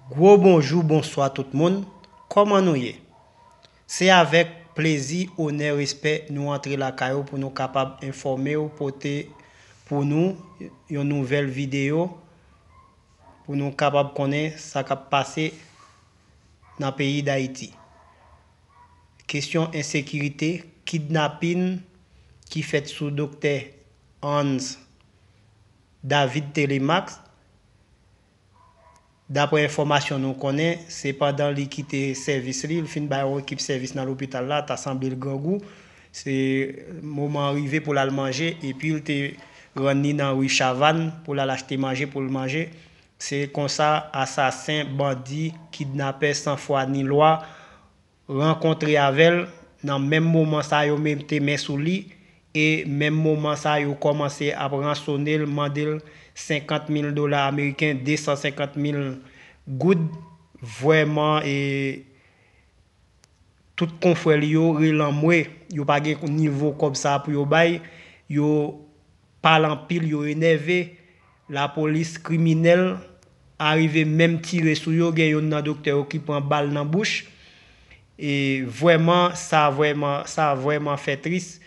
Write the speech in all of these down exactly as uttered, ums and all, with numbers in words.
Gwo bonjou, bonswa tout moun. Kòman nou ye? Se avèk plezi, onè, respè nou antre lakay ou pou nou kapab enfòme w, pote pou nou yon nouvèl videyo pou nou kapab konnen sa k ap pase nan peyi Dayiti. Kesyon ensekirite, kidnapin ki fèt sou doktè Hans David Telemaque. Daprè enfòmasyon nou konnen, se pandan li kite sèvis li, li fin bay yon ekip sèvis nan lopital la, ta sanble l grangou. Se moman an rive pou l al manje, epi l te rann li nan ri Chavann pou l al achte manje pou l manje. Se konsa, asasen, bandi, kidnapè san fwa ni lwa rankontre avè l nan menm moman sa yo mete men sou li, e menm moman sa yo kòmanse ap ransone l, mande l senkant mil dola ameriken, de san senkant mil goud. Vrèman, e tout konfrè li yo rele anmwe, yo pa gen nivo kòb sa pou yo bay, yo pale anpil, yo enève, lapolis kriminèl arive menm tire sou yo, gen youn nan doktè yo ki pran bal nan bouch. E vrèman, sa vrèman, sa vrèman fè tris.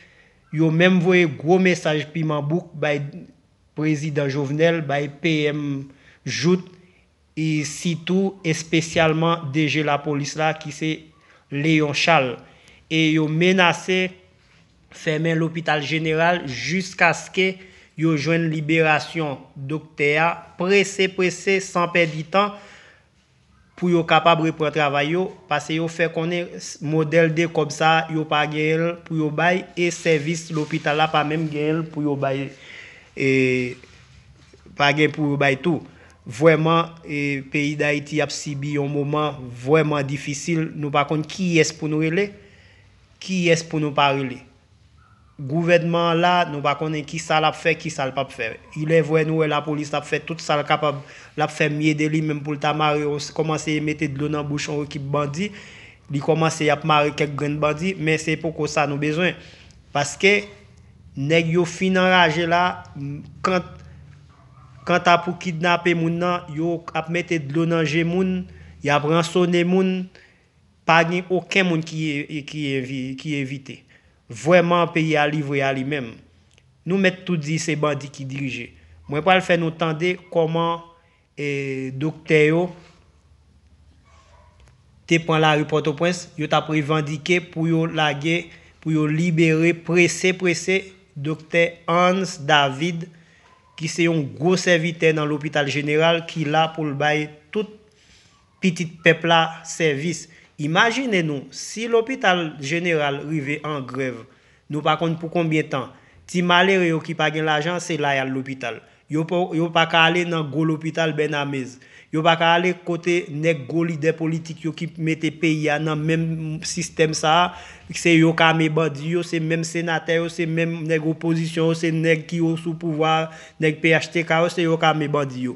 Yo menm voye gwo mesaj piman bouk bay prezidan Jovenel, bay P M Jouthe, e sitou espesyalman D G lapolis la ki se Léon Charles. E yo menase fèmen lopital jeneral jiskaske yo jwenn liberasyon doktè a prese prese, san pèdi tan, pou yo kapab repran travay yo, paske yo fè konnen s- modèl de kòb sa a, yo pa genyen l pou yo bay, e sèvis lopital la pa menm genyen l pou yo bay, e pa gen pou yo bay tou. Vrèman, e peyi Dayiti ap sibi yon moman vrèman difisil, nou pa konn kiyès pou nou rele, kiyès pou nou pa rele. Gouvènman an la, nou pa konnen kisa l ap fè, kisa l p ap fè. Ilèvrè nou wè lapolis ap fè tout sa l kapab, l ap fè mye de li menm pou l ta mare, kòmanse mete dlo nan bouch yon ekip bandi. Li kòmanse ap mare kèk grenn bandi, men se poko sa nou bezwen. Paske nèg yo fin anraje la, kant, kanta pou kidnape moun nan, yo ap mete dlo nan je moun, y ap ransone moun, pa gen okenn moun ki, ki, ki evite. Vrèman, peyi a livre a li menm. Nou mèt tou di se bandi ki dirije. Mwen pral fè nou tande kòman, e, doktè yo te pran lari Pòtoprens, yo t ap revandike pou yo lage, pou yo libere prese prese doktè Hans David, ki se yon gwo sèvitè nan lopital jeneral, ki la pou l bay tout pitit pèp la sèvis. Imajine nou, si lopital jeneral rive an grèv, nou pa konn pou konbyen tan, ti malere yo ki pa gen lajan, se la y al lopital. Yo pa, yo pa ka ale nan gwo lopital Bènamez. Yo pa ka ale kote nèg gwo lidè politik yo ki mete peyi a nan menm sistèm sa a. Se yo k ame bandi yo, se menm senatè yo, se menm nèg opozisyon yo, se nèg ki yo sou pouvwa, nèg P H T K yo, se yo k ame bandi yo.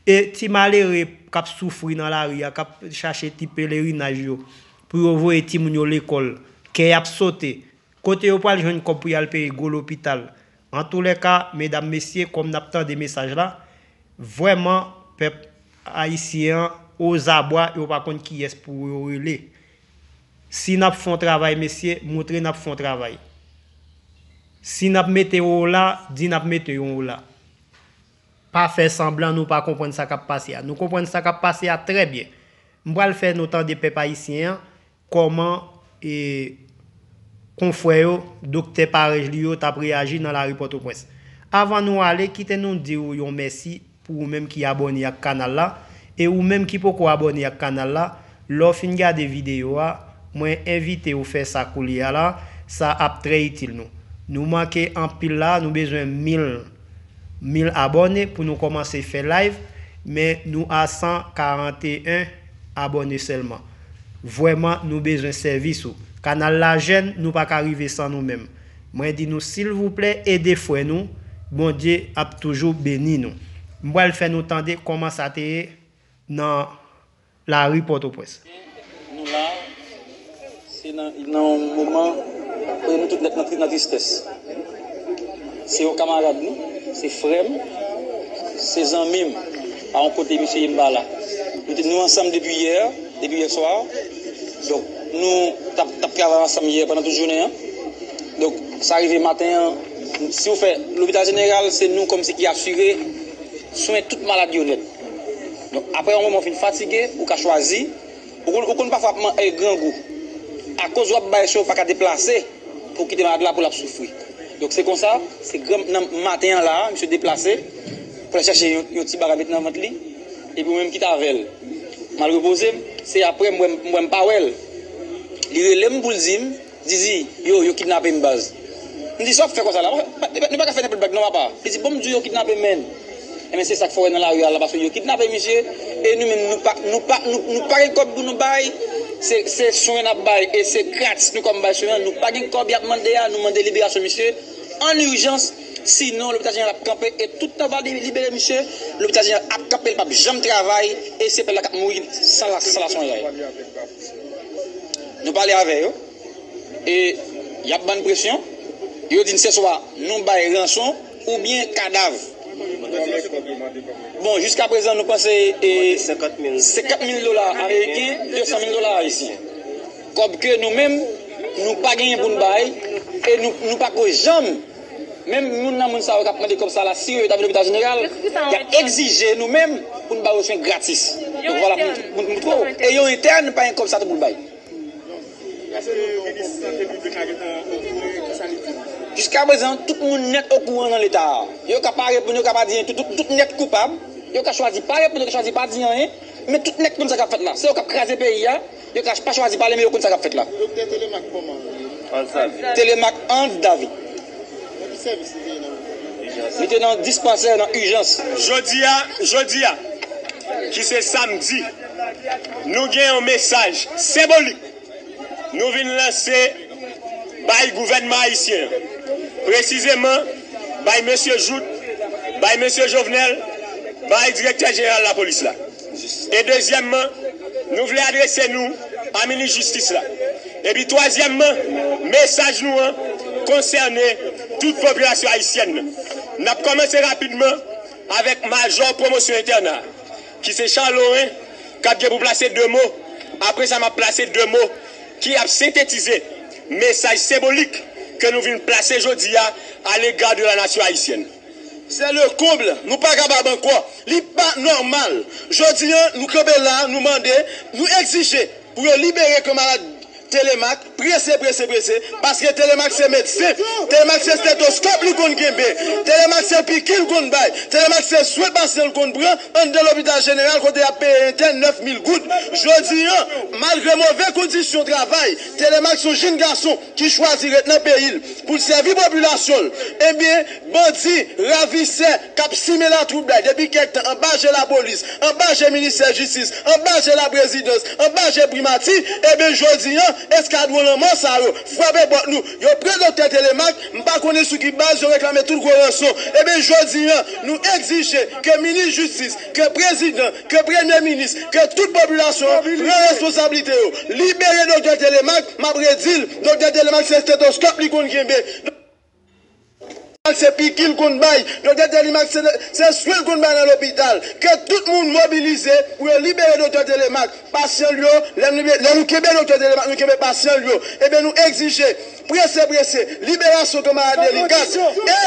E ti malere k ap soufri nan lari a, k ap chache ti pelerinaj yo, pou yo voye timoun yo lekòl, kè y ap sote. Kote yo pral jwenn kòb pou y al peye gwo lopital? Antoulèka, medam, mesye, kòm n ap tande mesaj la, vrèman, pèp ayisyen an ozabwa, yo pa konn kiyès pou yo rele. Si n ap fè yon travay, mesye, montre n ap fè yon travay. Si n ap mete yon ola, di n ap mete yon ola. Pa fè sanblan nou pa konprann sa k ap pase a. Nou konprann sa k ap pase a trè byen. M pral fè nou tande pèp ayisyen an kòman, e, konfrè yo, doktè parèy li yo, t ap reyaji nan lari Pòtoprens. Avan nou ale, kite nou di w yon mèsi pou ou menm ki abòne ak kanal la. E ou menm ki poko abòne ak kanal la, lè w fin gade videyo a, mwen envite w fè sa koulye a la, sa ap trè itil nou. Nou manke anpil la, nou bezwen mil, mil abòne pou nou kòmanse fè live, men nou a san karanteyen abòne sèlman. Vrèman, nou bezwen sèvis ou. Kanal la jèn, nou pa ka rive san nou menm. Mwen di nou, silvouplè, ede frè nou. Bondye ap toujou beni nou. M pral fè nou tande kòman sa te ye nan lari Pòtoprens. Nou la, se nan, nan yon moman kote nou tout nèt nan, nan tristès. Se yon kamarad nou, se frè m, se zanmi m. Pa yon kote misye ye m pa la. Nou te, nou ansanm depi yè, depi yè swa. Donk, nou t ap, t ap travay ansanm yè pandan tout jounen an. Donk, sa rive maten an, si w fè lopital jeneral, se nou kòmsi ki asire swen tout malad yo nèt. Donk, apre yon moman w fin fatige, ou ka chwazi, ou konn, ou konn pafwa ap man-, e, grangou. Akoz w ap bay swen, ou pa ka deplase pou kite malad la pou l ap soufri. Donk, se konsa, se gran, nan maten an la, misye deplase pou l al chache yon, yon ti bagay met nan vant li, epi ou menm kite avè l. M al repoze m, se apre m wè m, m wè m pa wè l. Li rele m pou l di m, Zizi, yo, yo kidnape m baz. M di, sa w ap fè konsa la? Nou pa ka fè nenpòt blag non, papa. Li di, bon, m di w yo kidnape m, menn. Ebyen, se sa k fè w wè nan lari a la, paske yo kidnape misye, e nou menm, nou pa, nou pa, nou, nou pa gen kòb pou nou bay, se, se swen n ap bay, e se gratis nou kòm bay swen an, nou pa gen kòb y ap mande a, nou mande liberasyon misye an ijans, sinon lopital jeneral ap kanpe, e toutan yo pa li-, libere misye, lopital jeneral ap kanpe, l p ap janm travay, e se pèp la k ap mouri san la, san lasonyay. Nou pale avè yo. E y ap ban n presyon. Yo di n se swa nou bay ranson oubyen kadav. Bon, jiskaprezan, nou panse, e, senkant mil dola ameriken, de san mil dola ayisyen. Kòb ke nou menm, nou pa genyen pou n bay, e nou, nou pa ko janm, menm moun nan moun sa yo k ap mande kòb sa la, si yo ta vin lopital jeneral, y ap egzije nou menm pou n ba yo swen gratis. Donk, vwala, pou, pou, pou, pou, e yon entèn pa gen kòb sa tou pou l bay. Èske minis sante piblik la gentan okouran? Jiskaprezan, tout moun nèt okouran nan leta a. Yo ka pa reponn, yo ka pa di anyen, tout, tout, tout nèt koupab. Yo ka chwazi pa reponn, yo ka chwazi pa di anyen. Men tout nèt konn sa k ap fèt la. Se yo k ap kraze peyi a. Yo ka pa chwazi pale, men yo konn sa k ap fèt la. Doktè Telemak kòman? Telemak Anse David. Nan ki sèvis li te ye nan lopital? Li te nan dispansè, nan ijans. Jodi a, jodi a, ki se samdi, nou gen yon mesaj senbolik nou vin lanse bay gouvènman ayisyen an, presizeman bay mesye Jouthe, bay mesye Jovenel, bay direktè jeneral lapolis la. E dezyèmman, nou vle adrese nou a minis jistis la. Epi twazyèmman, mesaj nou an konsène tout popilasyon ayisyèn nan. N ap kòmanse rapidman avèk majò pwomosyon entèna, ki se Charles Orin, k ap gen pou plase de mo. Apre sa, m ap plase de mo ki ap sentetize mesaj senbolik ke nou vin plase jodi a, à l'égard de la nation haïtienne. C'est le comble, nou pa kapab ankò. Li pa nòmal. Jodi a, nou kanpe la, nou mande, nou egzije pou yo libere kanmarad Telemak, prese, prese, prese, paske Telemak se medsen, Telemak se stetoskòp li konn kenbe, Telemak se piki l konn bay, Telemak se swen pasyan l konn pran anndan lopital jeneral kote y ap peye entèn nèf mil goud. Jodi a, malgre move kondisyon travay, Telemak se yon jenn gason ki chwazi ret nan peyi l pou l sèvi popilasyon l. Ebyen, bandi, ravisè, k ap simen latwoublay depi kèk tan anba je lapolis, anba je ministè jistis, anba je laprezidans, anba je primati, ebyen, jodi a, eskadwon lanmò sa yo frape pòt nou. Yo pran doktè Telemak, m pa konnen sou ki baz yo reklame tout gwo ranson. Ebyen, jodi a, nou egzije ke minis jistis, ke prezidan, ke premye minis, ke tout popilasyon an pran responsablite yo. Libere doktè Telemak, m ap redi l, doktè Telemak se stetoskòp li konn kenbe. Se piki l konn bay. Doktè Telemak se, se swen l konn bay nan lopital. Ke tout moun mobilize pou yo libere doktè Telemak. Pasyan l yo, lè nou, lè nou kenbe doktè Telemak, nou kenbe pasyan l yo. Ebyen, nou egzije, prese, prese, liberasyon kanmarad Delikas. E,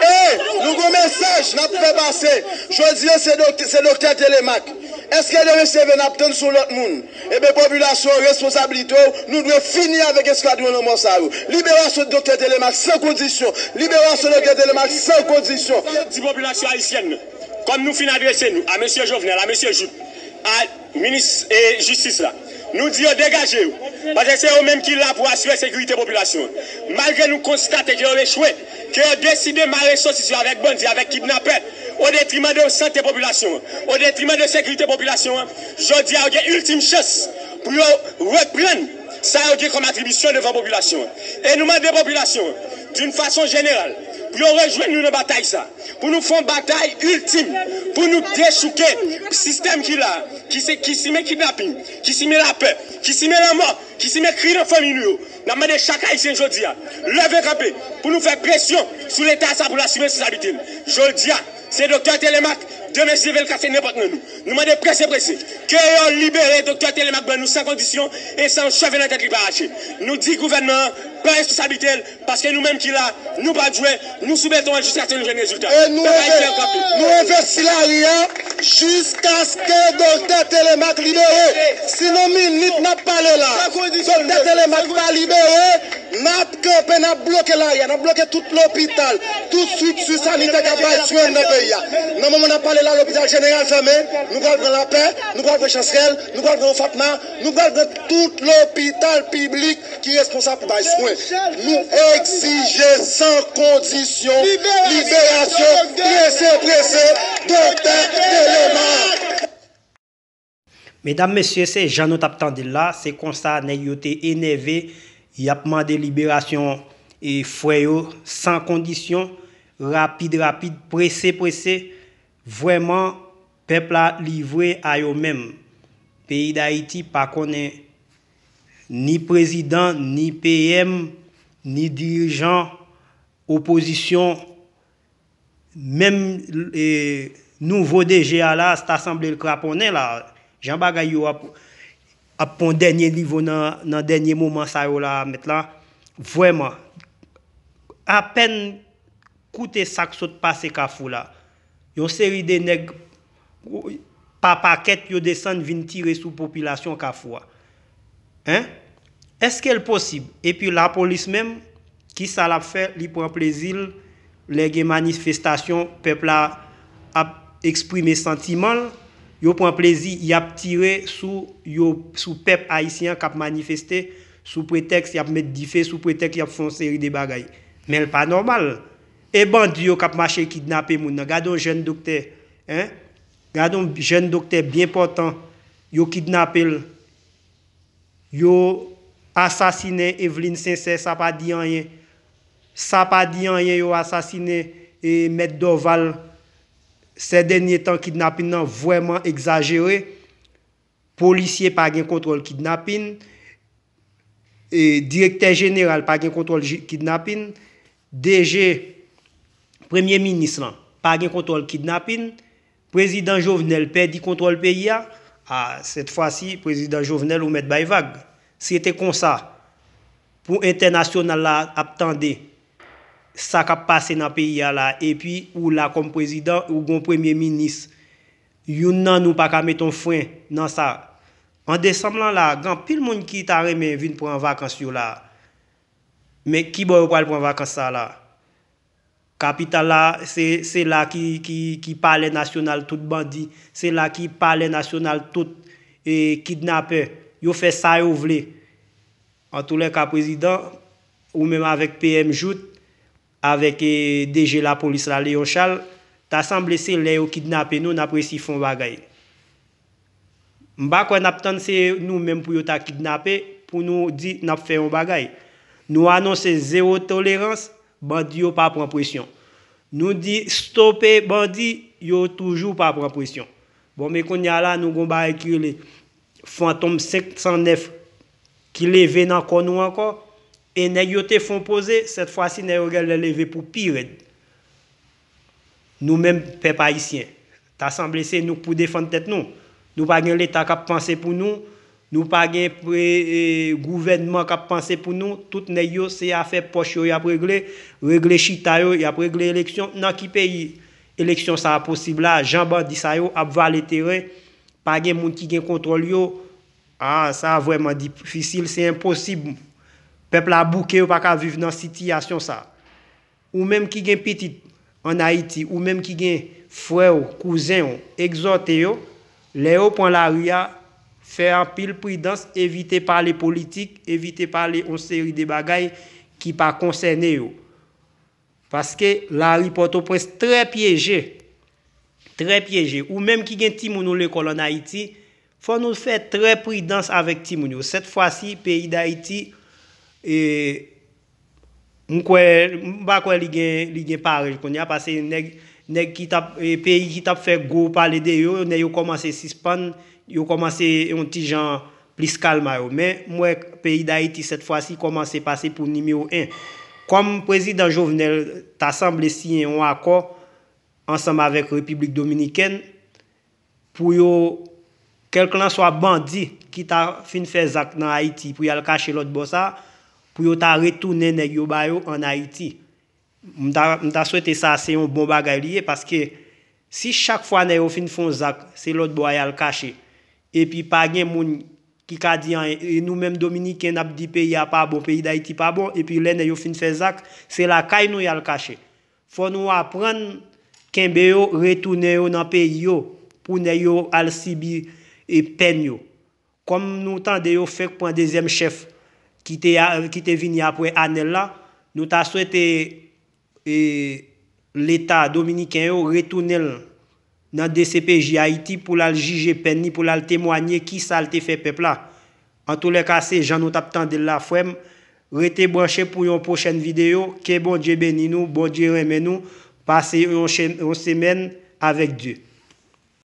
e, nou gon mesaj n ap fè pase. Jodi a, se doktè, se doktè Telemak. Èske demen se vre n ap tann sou lòt moun? Ebyen, popilasyon, responsablite w, nou dwe fini avèk eskadwon lanmò sa yo. Liberasyon doktè Telemak san kondisyon. Liberasyon doktè Telemak san kondisyon. Di popilasyon ayisyèn nan, kòm nou fin adrese nou a mesye Jovenel, a mesye Jouthe, a minis, e, jistis la, nou di yo degaje yo, paske se yo menm ki la pou asire sekirite popilasyon an. Malgre nou konstate ke yo echwe, ke yo deside mare sosis yo avèk bandi, avèk kidnapè, o detriman de sante popilasyon an, o detriman de sekirite popilasyon an, jodi a yo gen iltim chans pou yo reprann sa yo gen kòm atribisyon devan popilasyon an. E nou mande popilasyon an, d'une façon générale, pou yo rejwenn nou nan batay sa, pou nou fè yon batay iltim, pou nou dechouke sistèm ki la, ki se, ki simen kidnaping, ki simen lapè, ki simen lanmò, ki simen kri nan fanmi nou yo. N ap mande chak Ayisyen jodi a, leve kanpe pou nou fè presyon sou Leta sa pou l asime responsablite l. Jodi a, se doktè Telemak Demen, si Dye vle, l ka se nenpòt nan nou. Nou mande prese, prese, ke yo libere Doktè Telemaque Blanc nou san kondisyon e san yon cheve nan tèt li pa rache. Nou di gouvènman an pran responsablite l, paske nou menm ki la, nou p ap jwe, nou sou beton an jiskaske nou jwenn rezilta. E nou Pèp enve-, ayisyen an kanpe. Nou envesti lari a jiskaske Doktè Telemaque libere. Si nan minit n ap pale la, Doktè Telemaque pa libere, n ap kanpe, n ap bloke lari a, n ap bloke tout lopital, tout estrikti sanitè k ap bay swen nan peyi a. Nan moman n ap pale la, lopital jeneral fèmen, nou pral pran Lapè, nou pral pran Chansrèl, nou pral pran Fatma, nou pral pran tout lopital piblik ki responsab pou bay swen. Nou egzije san kondisyon liberasyon prese, prese Doktè Telemaque. Medam, mesye, se jan nou t ap tande l la, se konsa nèg yo te enève, y ap mande liberasyon e frè yo san kondisyon, rapid, rapid, prese, prese. Vrèman, pèp la livre a yo menm. Peyi Dayiti pa konnen ni prezidan, ni P M, ni dirijan, opozisyon, menm e, nouvo D G a la, ta sanble l kraponnen la. Jan bagay yo ap, ap pran dènye nivo nan, nan dènye moman sa yo la, mèt la. Vrèman, apèn koute sa k sot pase Kafou la. Yon seri de nèg pa pakèt yo desann vin tire sou popilasyon Kafou a. Hein? Èske l posib? Epi lapolis menm, kisa l ap fè? Li pran plezi l lè gen manifestasyon, pèp la ap eksprime santiman l, yo pran plezi, y ap tire sou yo, sou pèp ayisyen an k ap manifeste, sou pretèks y ap met dife, sou pretèks y ap fè yon seri de bagay. Men l pa nòmal. E bandi yo k ap mache kidnape moun nan. Gade yon jèn doktè, hein? Gade yon jèn doktè byen pòtan, yo kidnape l. Yo asasinen Eveline Sincère, sa pa di anyen. Sa pa di anyen, yo asasinen e, Mèt Dorval. Sè dènye tan, kidnapin nan vrèman egzajere. Polisye pa gen kontwòl kidnapin. E, direktè jeneral pa gen kontwòl ji-, kidnapin. D G, premye minis lan, pa gen kontwòl kidnapin. Prezidan Jovenel pèdi kontwòl peyi a. A, sèt fwa si, Prezidan Jovenel, ou mèt bay vag. Si se te konsa, pou entènasyonal la ap tande sa k ap pase nan peyi a la, epi ou la kòm prezidan, ou gon premye minis, youn nan nou pa ka met yon fren nan sa. An desanm lan la, gen anpil moun ki ta renmen vin pran vakans yo la. Men ki bò yo pral pran vakans sa la? Kapital la, se, se la ki, ki, ki palè nasyonal tout bandi, se la ki palè nasyonal tout e, kidnapè. Yo fè sa yo vle. Antoulèka, prezidan, ou menm avèk P M Jouthe, avèk e, D G lapolis la, Léon Charles, ta sanble se lè yo kidnape nou, n ap resi fè yon bagay. M pa kwè n ap tann se nou menm pou yo ta kidnape, pou nou di n ap fè yon bagay. Nou anonse zewo tolerans, bandi yo pa pran presyon. Nou di stope bandi, yo toujou pa pran presyon. Bon, men kounye a la, nou gon bagay ki rele Fantom senk san nèf ki leve nan kò nou ankò. E nèg yo te fè yon poze, sèt fwa si nèg yo genlè leve pou pi rèd. Nou menm pèp ayisyen, ta sanble se nou k pou defann tèt nou. Nou pa gen Leta k ap panse pou nou, nou pa gen pre, e, gouvènman k ap panse pou nou. Tout nèg yo, se afè pòch yo y ap regle, regle chita yo, y ap regle eleksyon. Nan ki peyi eleksyon sa a posib la? Jan bandi sa yo ap vale teren, pa gen moun ki gen kontwòl yo. A, sa vrèman difisil, se enposib. Pèp la bouke, yo pa ka viv nan sitiyasyon sa. Ou menm ki gen pitit ann Ayiti, ou menm ki gen frè w, kouzen w, egzòte yo, lè yo pran lari a, fè anpil pridans, evite pale politik, evite pale yon seri de bagay ki pa konsène yo. Paske lari Pòtoprens trè pyeje, trè pyeje. Ou menm ki gen timoun ou lekòl ann Ayiti, fò nou fè trè pridans avèk timoun yo. Sèt fwa si, peyi Dayiti, e, m kwè, m pa kwè li gen, li gen parèy kounye a, paske nèg, nèg ki t ap, e, peyi ki t ap fè gwo pale de yo, nèg yo kòmanse sispann, yo kòmanse yon ti jan plis kalm a yo. Men, m wè peyi Dayiti, sèt fwa si, kòmanse pase pou nimewo en. Kòm prezidan Jovenel ta sanble siyen yon akò, ansanm avèk Repiblik Dominikèn, pou yo, kèlkanswa bandi ki ta fin fè zak nan Ayiti, pou y al kache lòt bò sa, pou yo ta retounen nèg yo ba yo ann Ayiti. M ta, m ta swete sa se yon bon bagay li ye, paske si chak fwa nèg yo fin fè yon zak, se lòt bò a y al kache, epi pa gen moun ki ka di anyen, e nou menm Dominiken n ap di peyi a pa bon, peyi Dayiti pa bon, epi lè nèg yo fin fè zak, se lakay nou y al kache. Fò nou aprann kenbe yo, retounen yo nan peyi yo, pou nèg yo al sibi e pèn yo. Kòm nou tande yo fenk pran dezyèm chèf ki te, a- ki te vini apre Anèl la, nou ta swete e, Leta dominiken yo retounen l nan D C P J Ayiti pou l al jije pèn li, pou l al temwanye kisa l te fè pèp la. Antoulèka, se jan nou t ap tande l la, frè m. Rete branche pou yon pwochèn videyo. Ke Bondye beni nou, Bondye renmen nou. Pase yon, chen- yon semèn avèk Dye.